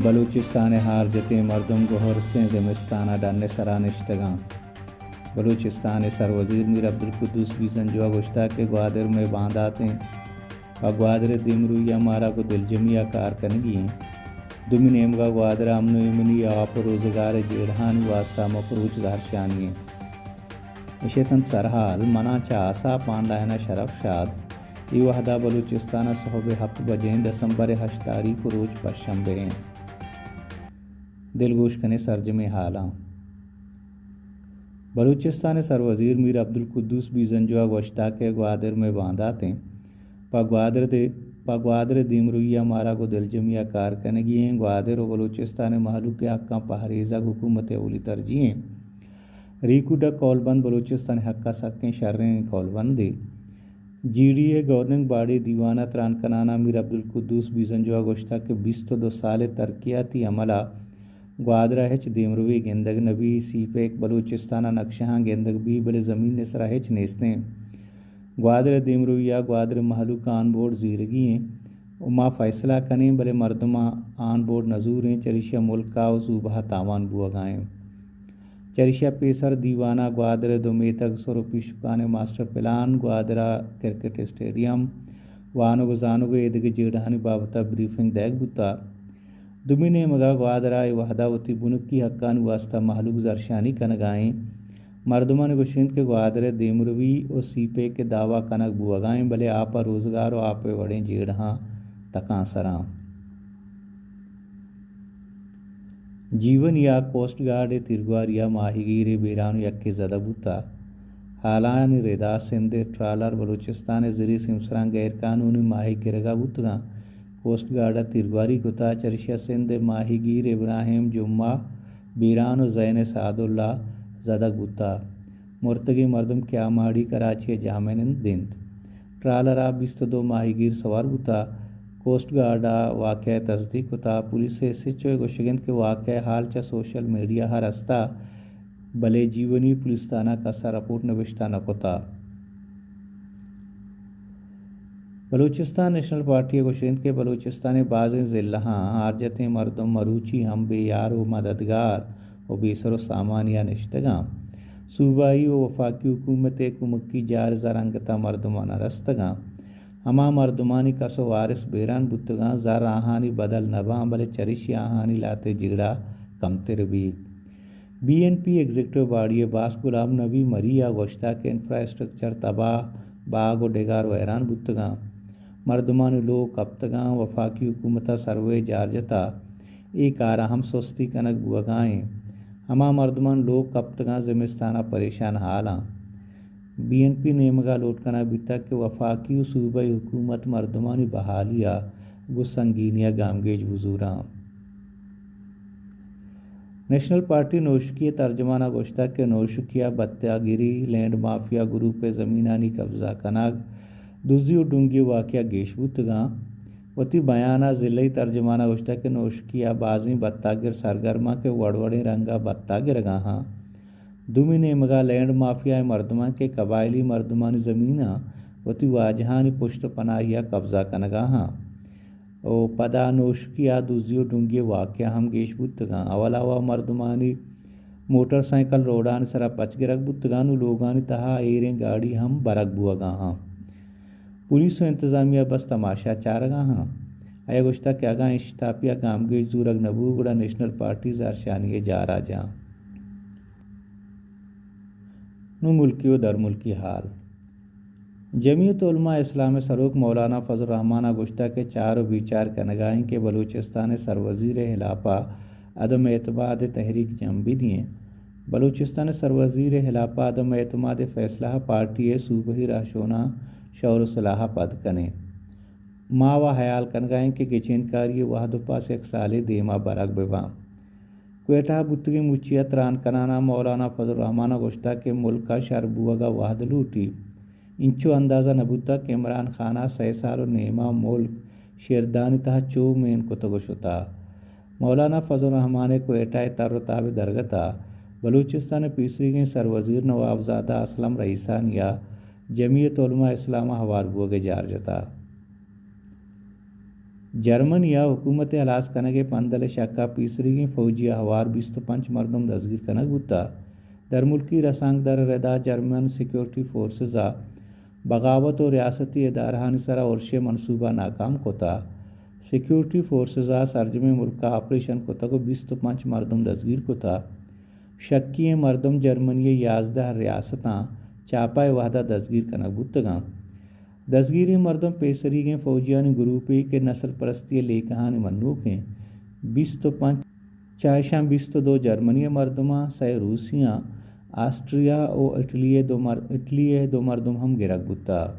بلوچستان ءِ ہار جتیں مردم گوہرستیں زمستان ءَ ڈن ءِ سرا نشتگاں۔ بلوچستان ءِ سروزیر میر عبدالقدوس بیزنجو ءَ گوشتگ کہ گوادر مئے باندات ایں، پہ گوادر ءِ دیمروئی ءَ مارا گوں دلجمی ءَ کار کنگی ایں۔ دومی نیمگ ءَ گوادر ءِ امن ءُ ایمنی ءُ آپ ءُ روزگار ءِ جیڑہانی واستہ مک روچ زہرشانی ایں۔ اش اتنت سرحال، مناں چہ آساپ آن لائن ءَ شرف شاد۔ اے وہدا بلوچستان ءَ سہب ءِ ہپت بجیں، دسمبر ءِ ہشت تاریخ ءُ روچ پشنبہ ایں۔ دلگوش کنیں سرجمیں حالاں۔ بلوچستان ءِ سروزیر میر عبدالقدوس بیزنجو ءَ گوشتگ کہ گوادر مئے باندات ایں، پہ گوادر دے-، پہ گوادر ءِ دیمروئی ءَ مارا گوں دلجمی ءَ کار کنگی ایں۔ گوادر ءُ بلوچستان ءِ مہلوک ءِ حقاں پہریزگ حکومت ءِ اولی ترجیح ایں۔ ریکوڈک کولبند بلوچستان ءِ حق ءَ سکیں شریں کولبندے۔ G D A governing body دیوان ءَ تران کنان ءَ میر عبدالقدوس بیزنجو ءَ گوشتگ کہ بیست ءُ دو سال ءِ ترقیاتی عمل ءَ گوادر ءَ ہچ دیمروی گندگ نہ بی۔ سی پیک بلوچستان ءَ نقشہاں گندگ بی، بلے زمین ءِ سرا ہچ نیستیں۔ گوادر ءِ دیمروی ءَ گوادر ءِ مہلوک آن بورڈ زیرگی ایں ءُ ما فیصلہ کنیں، بلے مردماں آن بورڈ نہ زوریں، چریشی ءَ ملک ءَ ءُ صوبہ ءَ تاوان بوہگا ایں۔ چریشی ءَ پیسر دیوان ءَ گوادر ءِ دو میتگ سر ءُ پیشکان ءِ ماسٹر پلان، گوادر ءِ کرکٹ اسٹیڈیم، وانگ ءُ زانگ ءُ ایدگہ جیڑہانی بابت ءَ بریفنگ دئیگ بوتگ۔ دومی نیمگ ءَ گوادر ءَ اے وہدا وتی بنکی حقانی واستہ مہلوک زہرشانی کنگا ایں۔ مردمانی گوشگ انت کہ گوادر ءِ دیمروی ءُ سی پیک ءِ دعوی کنگ بوہگا ایں، بلے آپ ءِ روزگار ءُ آپ ءِ وڑیں جیڑہاں تکانسراں۔ جیونی ءَ کوسٹ گارڈ ءِ تیرگواری ءَ ماہیگیرے بیران ءُ یکے زدگ بوتگ۔ حالانی ردا سندھ ءِ ٹرالر بلوچستان ءِ زری سیمسراں غیر قانونی ماہیگ گرگ ءَ بوتگاں۔ کوسٹ گارڈ ءَ تیرگواری کتگ، چریشی ءَ سندھ ءِ ماہیگیر ابراہیم جمعہ بیران ءُ زین سعداللہ زدگ بوتگ۔ مرتگیں مردم کیاماڑی کراچی ءِ جہمنند انت۔ ٹرالر ءَ بیست ءُ دو ماہیگیر سوار بوتگ۔ کوسٹ گارڈ ءَ واقعہ ءِ تصدیق کتگ۔ پولیس ءِ ایس ایچ او ءِ گوشگ انت کہ واقعہ ءِ حال چہ سوشل میڈیا ءَ رستگ، بلے جیونی پولیس تھانہ ءَ کس ءَ رپورٹ نبشتہ نہ کتگ۔ بلوچستان نیشنل پارٹی ءِ گوشگ انت کہ بلوچستان ءِ بازیں ضلعاں ہارجتیں مردم مروچی ہم بے یار ءُ مددگار ءُ بے سر ءُ سامانی ءَ نشتگاں۔ صوبائی ءُ وفاقی حکومت ءِ کمکی جار زر انگت ءَ مردماں نہ رستگاں۔ ہما مردمانی کس ءُ وارث بیران بوتگاں، زر آہانی بدل نہ باں، بلے چریشی آہانی لہتے جیڑہ کمتر بیت۔ B N P executive body ءِ باسک غلام نبی مری ءَ گوشتگ کہ انفراسٹرکچر تباہ، باگ ءُ ڈگار ویران بوتگاں، مردمانی لوگ کپتگاں، وفاقی حکومت ءَ سروے جار جتگ، اے کار ءَ ہم سستی کنگ بوہگا ایں۔ ہما مردمانی لوگ کپتگاں، زمستان ءَ پریشان حالاں۔ بی این پی نیمگ ءَ لوٹ کنگ بیتگ کہ وفاقی ءُ صوبائی حکومت مردمانی بحالی ءَ گوں سنگینی ءَ گامگیج بزوراں۔ نیشنل پارٹی نوشکی ءِ ترجمان ءَ گوشتگ کہ نوشکی ءَ بتاگری، لینڈ مافیا گروپ ءِ زمینانی قبضہ کنگ، دزی ءُ ڈنگی واقعہ گیش بوتگاں۔ وتی بیان ءَ ضلعی ترجمان ءَ گوشتگ کہ نوشکی ءَ بازیں بتاگر سرگرماں کہ وڑ وڑیں رنگ ءَ بتا گرگا ہاں۔ دومی نیمگ ءَ لینڈ مافیا ءِ مردماں کہ قبائلی مردمانی زمیناں وتی واجہانی پشت ءُ پناہی ءَ قبضہ کنگا ہاں۔ ءُ پدا نوشکی ءَ دزی ءُ ڈنگی واقعہ ہم گیش بوتگاں۔ اولا ءَ مردمانی موٹر سائیکل روڈانی سرا پچ گرگ بوتگاں ءُ لوگانی تہا ایریں گاڑی ہم برگ بوہگا ہاں۔ پولیس ءُ انتظامیہ بس تماشا چارگا ہاں۔ آئی ءَ گوشتگ کہ اگاں اشتاپی ءَ گامگیج زورگ نہ بوت، گڑا نیشنل پارٹی زہرشانی ءِ جارا جاں۔ نوں ملکی ءُ درملکی حال۔ جمعیت علماء اسلام ءِ سروک مولانا فضل الرحمان ءَ گوشتگ کہ چار ءُ بیچار کنگا ایں کہ بلوچستان ءِ سروزیر ءِ ہلاپ ءَ عدم اعتماد ءِ تحریک جم بدی ایں۔ بلوچستان ءِ سروزیر ءِ ہلاپ ءَ عدم اعتماد ءِ فیصلہ ءَ پارٹی ءِ صوبائی رہشوناں شور ءُ سلاہ ءَ پد کنیں۔ ما وا ہیال کنگا ایں کہ گچینکاری ءِ وہد ءُ پاس یک سالے دیما برگ بہ باں۔ کوئٹہ ءَ بوتگیں مچی ءَ تران کنان ءَ مولانا فضل الرحمان ءَ گوشتگ کہ ملک ءَ شر بوگ ءِ وہد لوٹی۔ انچو اندازہ نہ بوتگ کہ عمران خان ءَ سئے سال ءُ نیم ءَ ملک شیردانی تہا چو مین کتگ ءُ شتگ۔ مولانا فضل الرحمان ءِ کوئٹہ ءِ تر ءُ تاب ءِ درگت ءَ بلوچستان ءِ پیسریگیں سروزیر نوابزادہ اسلم رئیسانی ءَ جمعیت علماء اسلام ءَ ہوار بوگ ءِ جار جتگ۔ جرمنی ءَ حکومت ءِ ہلاس کنگ ءِ پندل ءِ شک ءَ پیسریگیں فوجی ءِ ہوار بیست ءُ پنچ مردم دزگیر کنگ بوتگ۔ درملکی رسانکدر ءِ ردا جرمن سیکورٹی فورسز ءَ بغاوت ءُ ریاستی ادارہانی سرا ارش ءِ منصوبہ ناکام کتگ۔ سیکورٹی فورسز ءَ سرجمیں ملک ءَ آپریشن کتگ ءُ بیست ءُ پنچ مردم دزگیر کتگ۔ شکی ئیں مردم جرمنی ءِ یازدہ ریاستاں چاپہ ءِ وہد ءَ دزگیر کنگ بوتگ اَنت۔ دزگیریں مردم پیسریگیں فوجیانی گروپے کہ نسل پرستی ءِ لیکہانی منوک اَنت۔ بیست ءُ پنچ چہ اشاں بیست ءُ دو جرمنی ءِ مردماں، سئے روسیاں، آسٹریا ءُ اٹلی ءِ دو مر-، اٹلی ءِ دو مردم ہم گرگ بوتگ۔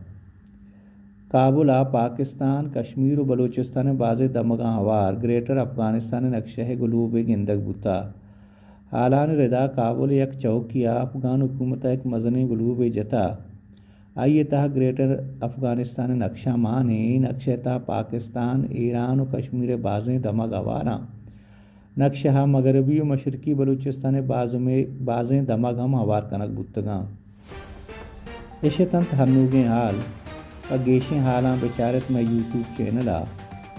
کابل ءَ پاکستان، کشمیر ءُ بلوچستان ءِ بازیں دمگاں ہوار گریٹر افغانستان ءِ نقشہ ءِ گلوبے گندگ بوتگ۔ ہالانی ردا کابل ءِ یک چوکی ءَ افغان حکومت ءَ یک مزنیں گلوبے جتگ۔ آئی ءِ تہا گریٹر افغانستان ءِ نقشہ مان اِنت۔ اے نقشہ ءِ تہا پاکستان، ایران ءُ کشمیر ءِ بازیں دمگ ہوار اَنت۔ نقشہ ءَ مغربی ءُ مشرقی بلوچستان ءِ بازمے-، بازیں دمگ ہم ہوار کنگ بوتگ اَنت۔ اش اتنت ہنوگیں ہال۔ پہ گیشیں ہالاں بچار ات مئے یوٹیوب چینل ءَ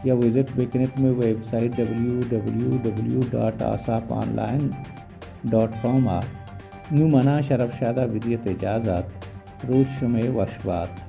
یا وزٹ بکن ات مئے website W W W dot Aasap online dot com ءَ۔ نوں منا شرف شاد ءَ بدیت اجازت۔ روچ شمئے وش بات۔